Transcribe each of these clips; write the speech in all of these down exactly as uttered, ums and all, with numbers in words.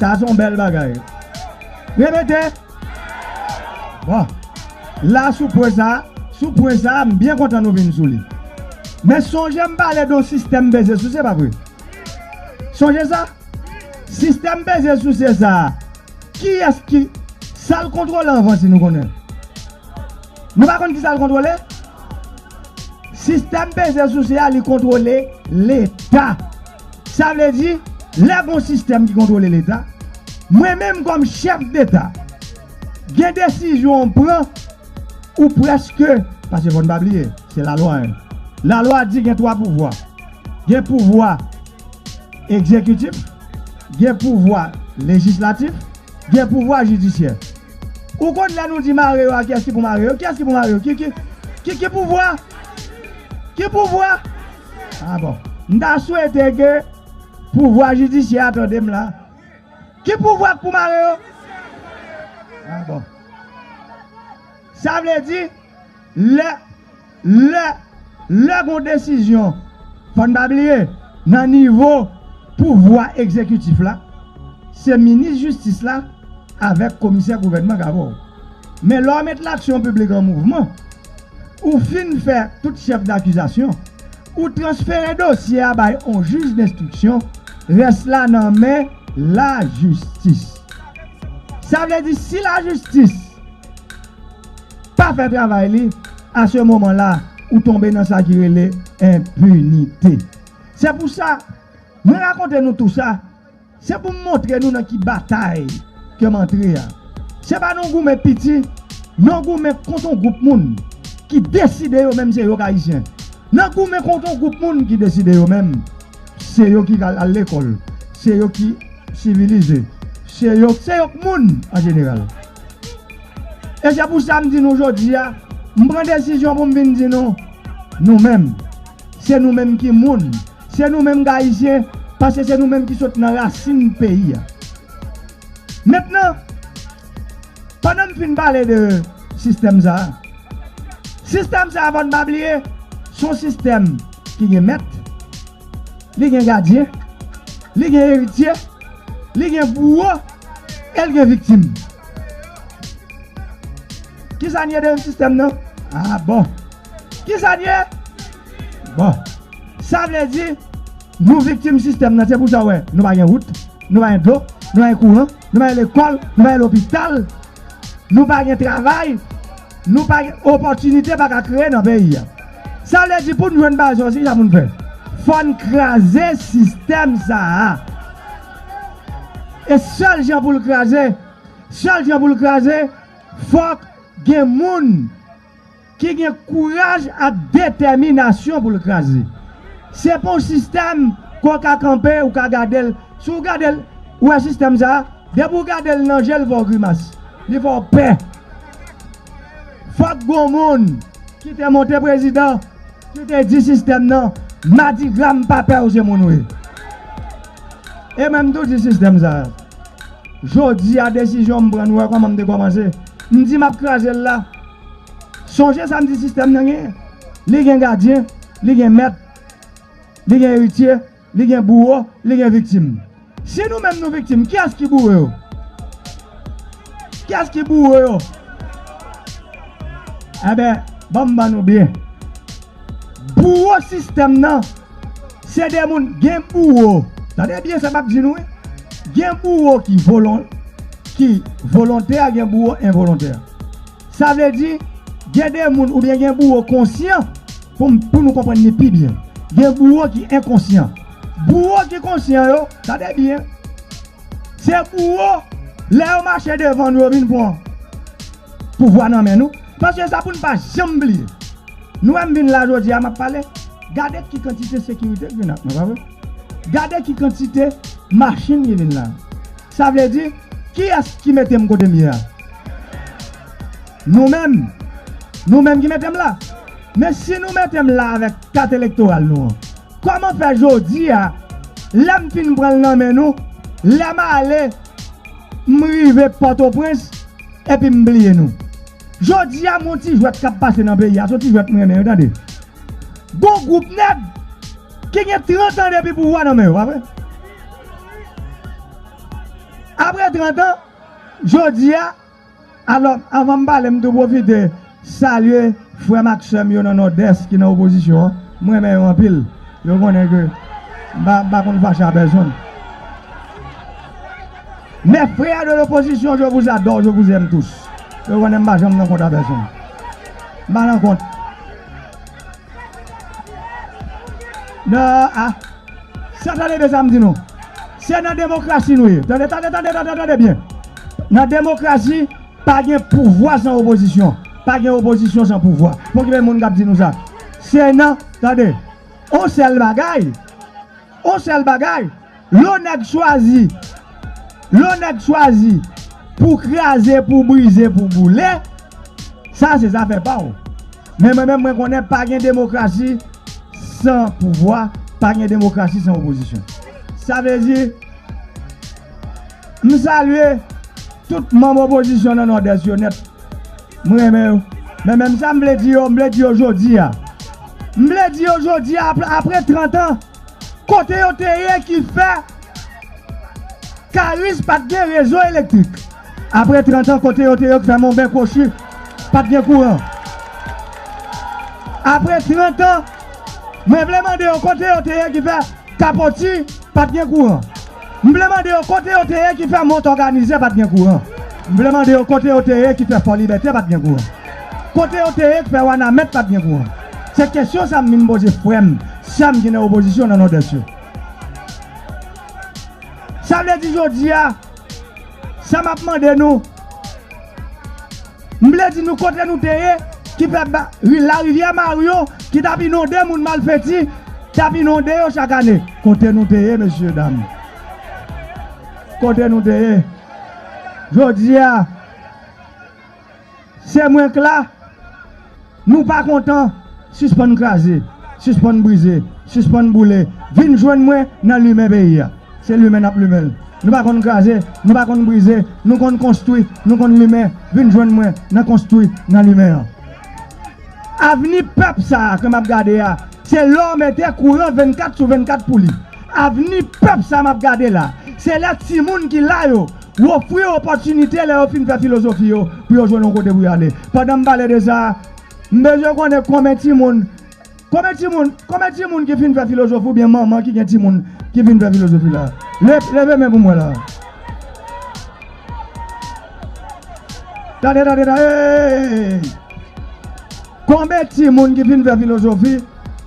Sa se yon bèl bagay. Repete. Bon. La, sou pwen sa, sou pwen sa, m byen kontan nou vin sou li. Men sonje m pale de yon sistèm peze souse, pa vre? Sonje sa? Sistèm peze souse sa a, kiyès ki, sa l kontwole anvan, si nou konnen? Nou pa konn ki sa l kontwole? Sistèm peze souse a, li kontwole Leta. Sa vle di, lè gon sistèm ki kontwole Leta, mwen menm kòm chèf Deta, gen desizyon m pran, ou prèske, paske fò n pa bliye, se lalwa, en. Lalwa di gen twa pouvwa. Gen pouvwa egzekitif, gen pouvwa lejislatif, gen pouvwa jidisyè. Ou konn lè nou di mare yo a, kiyès ki pou mare yo? Kiyès ki pou mare yo? Ki, ki, ki, ki pouvwa? Ki pouvwa? A bon. M ta swete ke pouvwa jidisyè a tande m la. Ki pouvwa k pou mare yo? A bon. Sa vle di, lè, lè, lè gon desizyon, fò n pa bliye, nan nivo pouvwa egzekitif la, se minis jistis la avèk komisè gouvènman k avè w. Men lè w met laksyon piblik an mouvman, ou fin fè tout chèf dakizasyon, ou transfere dosye a bay on jij denstriksyon, rès la nan men lajistis. Sa vle di, si lajistis pa fè travay li, a se moman la, ou tonbe nan sa ki rele enpinite. Se pou sa, mwen rakonte nou tou sa, se pou m montre nou nan ki batay ke m antre a. Se pa nan goumen piti, nan goumen kont on gwoup moun ki deside yo menm se yo k Ayisyen. Nan goumen kont on gwoup moun ki deside yo menm se yo ki al, al lekòl, se yo ki sivilize, se yo, se yo k moun an jeneral. E se pou sa m di nou jodi a, m pran desizyon pou m vin di nou, nou menm, se nou menm ki moun, se nou menm k Ayisyen, paske se nou menm ki sot nan rasin peyi a. Mentnan, pandan m fin pale de sistèm sa a, sistèm sa a, fò n pa bliye, se yon sistèm ki gen mèt, li gen gadyen, li gen eritye, li gen bouwo, e l gen viktim. Kisa n ye de sistèm nan? A bon. Kisa n ye? Bon. Sa vle di, nou viktim sistèm nan. Se pou sa w wè, nou pa gen wout, nou pa gen dlo, nou pa gen kouran, nou pa gen lekòl, nou pa gen lopital, nou pa gen travay, nou pa gen opòtinite pa ka kreye nan peyi a. Sa vle di pou n jwenn bagay sa, se kisa pou n fè? Fò n kraze sistèm sa a. E sèl jan pou l kraze, sèl jan pou l kraze, fòk gen moun ki gen kouraj ak detèminasyon pou l kraze. Se pa yon sistèm ke w ka kanpe, ou ka gade l. Si w gade l, ou wè sistèm sa a, depi w gade l nan je l, li fè w grimas. Li fè w pè. Fòk gon moun ki te monte prezidan, ki te di sistèm nan, madigra m pa pè w, se moun ou ye. E mwen m tou di sistèm sa a. Jodi a, desizyon m pran, nou wè kòman m te kòmanse. M di m ap kraze l la. Sonje sa m di sistèm nan genyen. Li gen gadyen, li gen mèt, li gen eritye, li gen bouwo, li gen viktim. Si nou menm nou viktim, kiyès ki bouwo yo? Kiyès ki bouwo yo? Enben, ban m ban nou byen. Bouwo sistèm nan, se de moun, gen bouwo. Tande byen sa m ap di nou, wi. Gen bouwo ki volon, ki volontè, gen bouwo envolontè. Sa vle di, gen de moun oubyen gen bouwo konsyan, pou m, pou nou konprann li pi byen. Gen bouwo ki enkonsyan. Bouwo ki konsyan yo, tande byen, se bouwo, lè yo mache devan nou, yo vin pran pouvwa nan men nou. Paske sa pou n pa janm bliye. Nou wè m vin la jodi a, m ap pale. Gade ki kantite sekirite ki vin ak mwen, pa vre? Gade ki kantite machin ki vin la. Sa vle di, kiyès ki mete m kote m ye a? Nou menm. Nou menm ki mete m la. Men si nou mete m la avèk kat elektoral nou an, kòman fè jodi a, lè m fin pran l nan men nou, lè m ale, m rive Pòtoprens, epi m bliye nou? Jodi a, m yon ti jwèt k ap pase nan peyi a, se yon ti jwèt m renmen, wi, tande. Gon gwoup nèg ki gen trant an depi pouvwa nan men yo, pa vre? Apre trant an, jodi a, alò, anvan m pale, m tou pwofite salye frè m ak sè m yo nan Nòdès ki nan opozisyon an. M renmen yo anpil. Yo konnen ke m pa, m pa konn fache a pèsonn. Mes frères de l'opposition, je vous adore, je vous aime tous. Yo konnen m pa janm nan kont a pèsonn. M pa nan kont. Nan, a, sa tande byen sa m di nou. Se nan demokrasi nou ye. Tande, tande, tande, tande, tande byen. Nan demokrasi, pa gen pouvwa san opozisyon. Pa gen opozisyon san pouvwa. Pokipe moun k ap di nou sa. Se nan, tande, on sèl bagay, on sèl bagay, lè yon nèg chwazi, lè yon nèg chwazi pou kraze, pou brize, pou boule, sa se zafè pa w. Men mwen menm, mwen konnen pa gen demokrasi san pouvwa, pa gen demokrasi san opozisyon. Sa vle di, m salye tout manm opozisyon nan Nòdès yo nèt. M renmen yo. Men menm sa m vle di yo, m vle di yo jodi a. M vle di yo jodi a, apre, apre trant an, kote yo te ye ki fè Karis pa t gen rezo elektrik. Apre trant an, kote yo te ye ki fè Monben Kwochi pa t gen kouran. Apre trant an, mwen vle mande yo kote yo te ye ki fè Kapoti pa t gen kouran. M vle mande yo kote yo te ye ki fè Mont Òganize pa t gen kouran. M vle mande yo kote yo te ye ki fè Fò Libète pa t gen kouran. Kote yo te ye ki fè Wanament pa t gen kouran. Se kesyon sa m vin poze frè m, sè m ki nan opozisyon nan Nòdès yo. Sa vle di jodi a, sa m ap mande nou, m vle di nou kote nou te ye, ki fè ba, ri, larivyè Mario, ki t ap inonde moun Malfeti, t ap inonde yo chak ane. Kote nou te ye, mesye dam? Kote nou te ye? Jodi a, se mwen k la. Nou pa kontan, sispann kraze, sispann brize, sispann boule. Vin jwenn mwen nan limen peyi a. Se limen n ap limen l. Nou pa konn kraze, nou pa konn brize, nou konn konstwi, nou konn limen. Vin jwenn mwen nan konstwi, nan limen an. Avni pèp sa a ke m ap gade a, se lè w mete kouran vennkat sou vennkat pou li. Avni pèp sa a m ap gade la, se lè timoun ki la yo, w ofri yo opòtinite lè yo fin fè filozofi yo pou yo jwenn yon kote pou y ale. Pandan m pale de sa, m bezwen konnen konbyen timoun, konbyen timoun, konbyen timoun ki fin fè filozofi oubyen manman ki gen timoun ki fin fè filozofi la. Le, leve men pou mwen la. Tande, tande, tande. Konbyen timoun ki fin fè filozofi?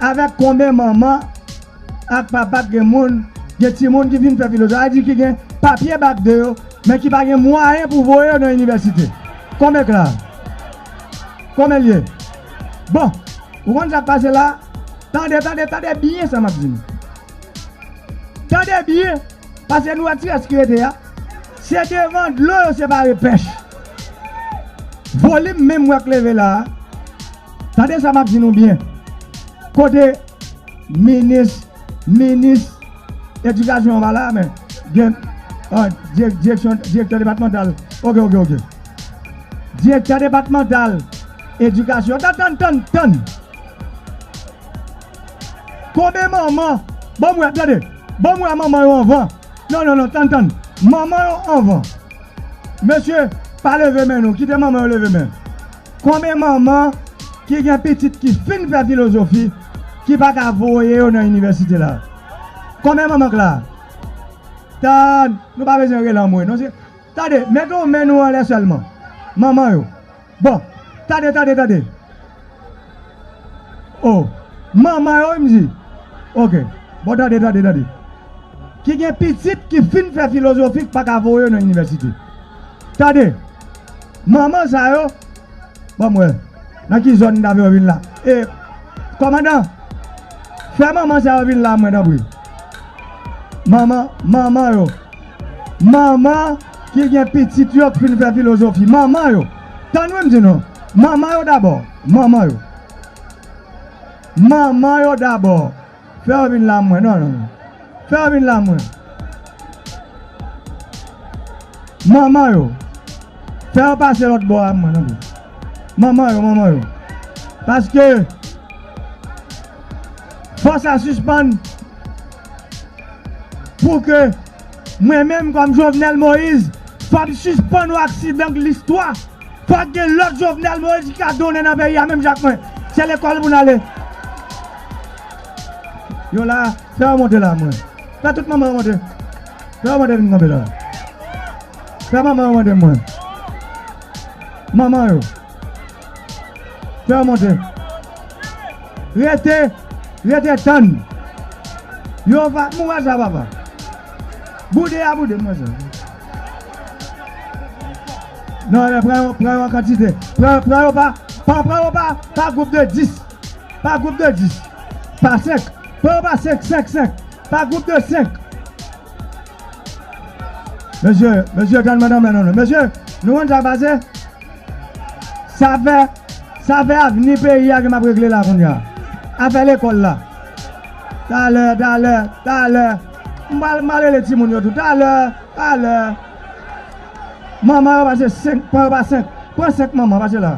Avèk konbyen manman ak papa k gen moun, gen timoun ki fin fè filozofi, sa vle di ki gen papye bak de yo, men ki pa gen mwayen pou voye yo nan inivèsite? Konbyen k la? Konbyen l ye? Bon, ou konn sa k pase la? Tande, tande, tande byen sa m ap di nou. Tande byen, paske nou wè ti rès ki rete a, se devan dlo yo separe pèch. Volim menm w wè k leve la a, tande sa m ap di nou byen. Kote minis, minis edikasyon an pa la, men gen, ah, dirèk-, direksyon, direktè depatmantal. Oke, oke, oke. Direktè depatmantal edikasyon. Tann, tann, tann, tann. Konbyen manman? Ban m wè, tande. Ban m wè manman yo anvan. Non, non, non, tann, tann. Manman yo anvan. Mesye, pa leve men nou. Kite manman yo leve men. Konbyen manman ki gen pitit ki fin fè filozofi, ki pa ka voye yo nan inivèsite la? Konbyen manman k la? Tann, nou pa bezwen rele anmwe, non, se, tande, mete yon men nou anlè sèlman. Manman yo. Bon, tande, tande, tande. Oh, manman yo, wi, m di. Oke. Bon, tande, tande, tande. Ki gen pitit ki fin fè filozofi k pa ka voye yo nan inivèsite. Tande. Manman sa yo, ban m wè. Nan ki zòn n ta fè yo vin la? E, kòmandan, fè manman sa yo vin la, mwen, tanpri. Manman, manman yo. Manman ki gen pitit yo k fin fè filozofi. Manman yo. Tann wi m di nou. Manman yo dabò. Manman yo. Manman yo dabò. Fè yo vin la mwen. Non, non, non. Fè yo vin la mwen. Manman yo. Fè yo pase lòt bò a mwen, non. Manman yo, manman yo. Paske fò sa sispann pou ke Mwen menm kòm Jovenel Moïse, fò m sispann wè aksidan k listwa. Fòk gen lòt Jovenel Moïse ki ka donnen nan peyi a menm jan ak mwen. Se lekòl pou n ale. Yo la, fè yo monte la mwen. Fè tout manman yo monte. Fè yo monte vin kanpe la. Fè manman yo monte mwen. Manman yo. Fè yo monte. Rete, rete tann. Yo va mouri sa papa. Boude a boude mwen sa. Non, men pran yo, pran yo an kantite. Pran, pran yo pa, pa, pran yo pa, pa gwoup de dis. Pa gwoup de dis. Pa senk. Pran yo pa senk, senk, senk. Pa gwoup de senk. Mesye, mesye, tann mwen, tann mwen, non, non. Mesye, nou konn sa k pase? Sa fè, sa fè avni peyi a ke m ap regle la kounye a. Afè lekòl la. Talè, talè, talè. M pral, m pral rele timoun yo tou. Talè, talè. Manman yo pase senk, pran yo pa senk. Pran senk manman, pase la.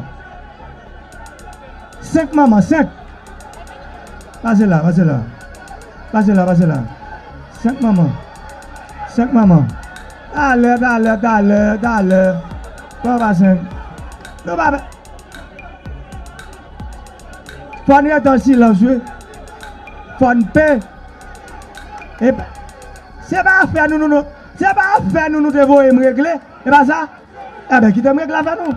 Senk manman, senk. Pase la, pase la. Pase la, pase la. Senk manman. Senk manman. Talè, talè, talè, talè. Pran pa senk. Nou pa fè. Fò n rete an silans, wi. Fò n pe. E pa, se pa afè nou, nou, nou. Se pa afè nou, nou te voye m regle. E pa sa? Enben, kite m regle afè nou.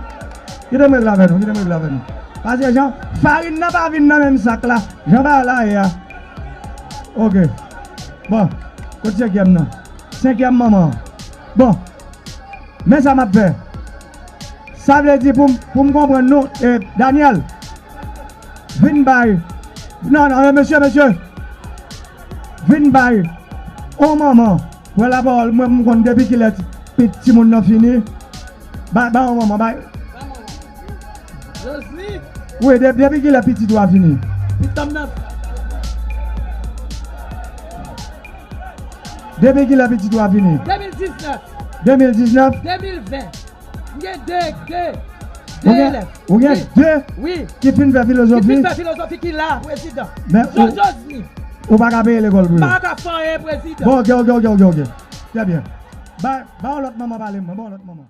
Kite m regle afè nou, kite m regle afè nou. Paske jan farin nan pa vin nan menm sak la, jan bagay la ye a. Oke. Bon, kot senkyèm nan? Senkyèm manman an. Bon, men sa m ap fè. Sa vle di pou m, pou m konprann nou, e, Daniel, vin bay. Non, non, mesye, mesye. Vin bay on manman. Pran lapawòl, mwen, m konn depi kilè ti, pi, timoun nan fini. Ba, ba yon manman, ba. Josny. Wi, de, depi kilè pitit ou a fini? Pitit m nan. Depi kilè pitit ou a fini? De mil diznèf. De mil diznèf? De mil ven. M gen de, de, de elèv. Ou gen de ki fin fè filozofi? Ki fin fè filozofi, ki la, prezidan. Men Josny. Ou pa ka peye lekòl pou yo? M pa ka fè anyen, prezidan. Bon, oke, oke, oke, oke, oke. Trè byen. Ba, ba yon lòt manman pale mwen, ba yon lòt manman.